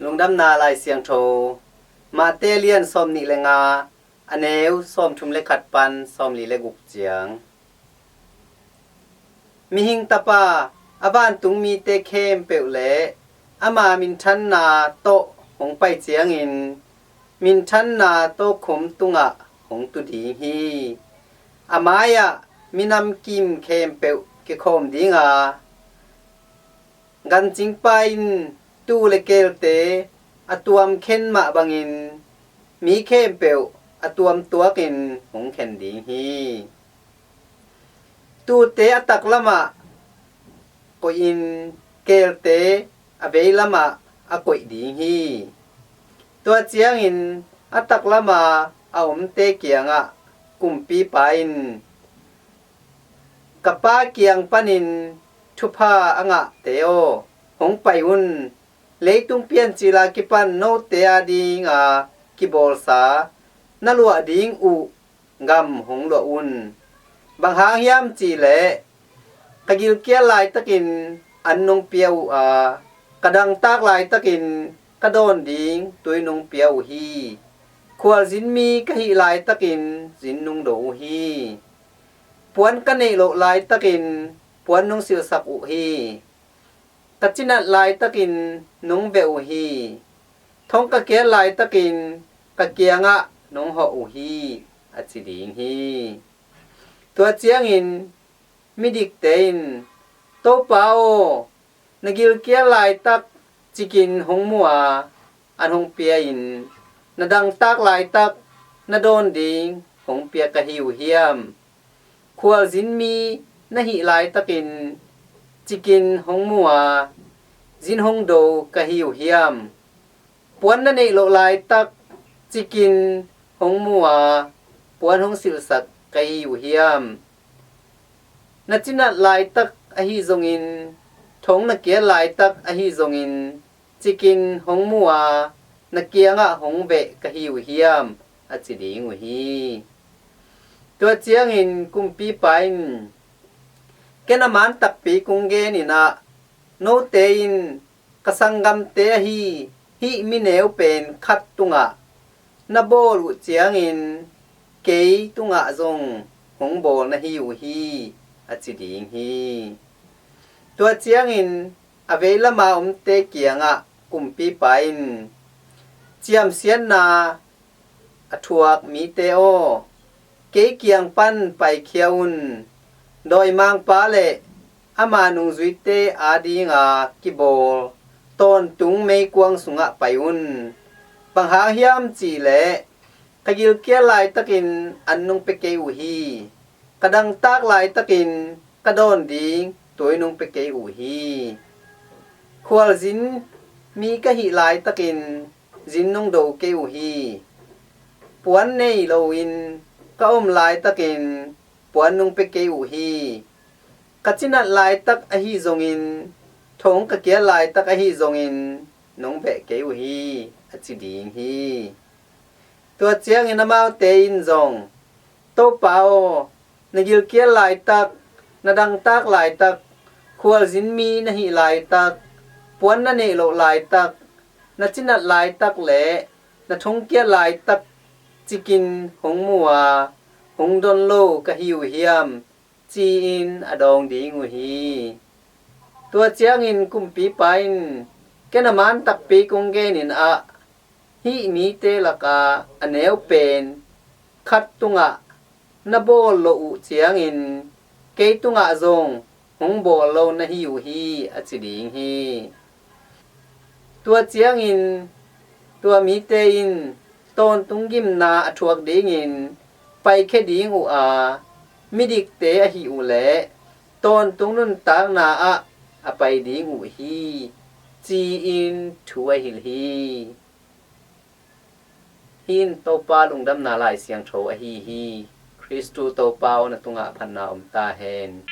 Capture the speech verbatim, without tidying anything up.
Lungdamna Lai Siangtho, Mate lian sawmnih le nga, a neu sawmthum le khat pan sawmli le guk ciang. Mihing Tapa a vantung mite khempeuh le ama minthanna tawh hong pai ciangin, minthanna tawkhum tungah hong tu ding hi. A mai-ah minam kim khempeuh kikhawm ding a, gancingpa in tuu le keelte a tuam khen mah bangin, mi khempeuh a tuam tuakin hong khen ding hi. Tuute a taklamah koihin, keelte a veilamah a koih ding hi. Tua ciangin a taklama a omte kiangah kumpipa in, "Ka Pa kiang panin thupha a ngahte aw, hong pai un. Leitung piancil a kipan note adinga kibawlsa na luah ding uh gam hong luah un. Bang hang hiam cihleh, ka gilkial laitakin an nong pia uh a, ka dangtak laitakin ka dawn ding tui nong pia uh hi. Khualzin mi ka hih laitakin zin nong do uh hi. Puan ka neih loh laitakin puan nong silhsak uh hi. Ka cinat laitakin nong beh uh hi. Thong ka kiat laitakin ka kiangah nong hawh uh hi," a ci ding hi. Tua ciangin midikte in, "Topa aw, na gilkial laitak cikin hong mu a, an hong pia-in, na dangtak laitak na dawn ding hong pia ka hi uh hiam? Khualzin mi na hih laitakin cikin hong mu a, zin hong do ka hi uh hiam? Puan na neih loh laitak cikin hong mu a, puan hong silhsak ka hi uh hiam? Na cinat laitak ahi zongin, thong na kiat laitak ahi zongin, cikin hong mu a, na kiangah hong beh ka hi uh hiam?" a ci ding uh hi. Tua ciangin kumpipa in, "Ken a man takpi kong genin ah, note in ka sanggamte ahi hih mi neu pen khat tungah na bawl uh ciangin, kei tungah zong hong bawl na hi uh hi," a ci ding hi. Tua ciangin a veilama omte kiangah kumpipa in, "Ciamsiatna a thuak mite aw, kei kiang pan paikhia un. Dawimangpa le ama nungzuite adinga kibawl tawntung meikuang sungah pai un. Bang hang hiam cihleh, ka gilkial laitakin an nong pia kei uh hi. Ka dangtak laitakin ka dawn ding tui nong pia kei uh hi. Khualzin mi ka hih laitakin zin nong do kei uh hi. Puan nei loin ka om laitakin puan nong pia kei uh hi. Ka cinat laitak ahi zongin, thong ka kiat laitak ahi zongin, nong beh kei uh hi," a ci ding hi. Tua ciangin amaute in zong, "Topa aw, na gilkial laitak, na dangtak laitak, khualzin mi na hih laitak, puan na neih loh laitak, na cinat laitak le na thongkiat laitak cikin hong mu a, hong don lo ka hi uh hiam?" ci-in a dawng ding uh hi. Tua ciangin kumpipa in, "Ken a man takpi kong genin ah, hih mite lakah a neu pen khat tungah na bawl loh uh ciangin, kei tungah zong hong bawl lo na hi uh hi," a ci ding hi. Tua ciangin tua mite in tawntung gimna a thuak dingin paikhia ding uh a, midikte ahi uh leh tawntung nuntakna ah a pai ding uh hi, ci-in thu a hilh hi. Hih in Topa Lungdamna Lai Siangtho ahi hi. Khristu Topa aw, na tungah phatna om ta hen.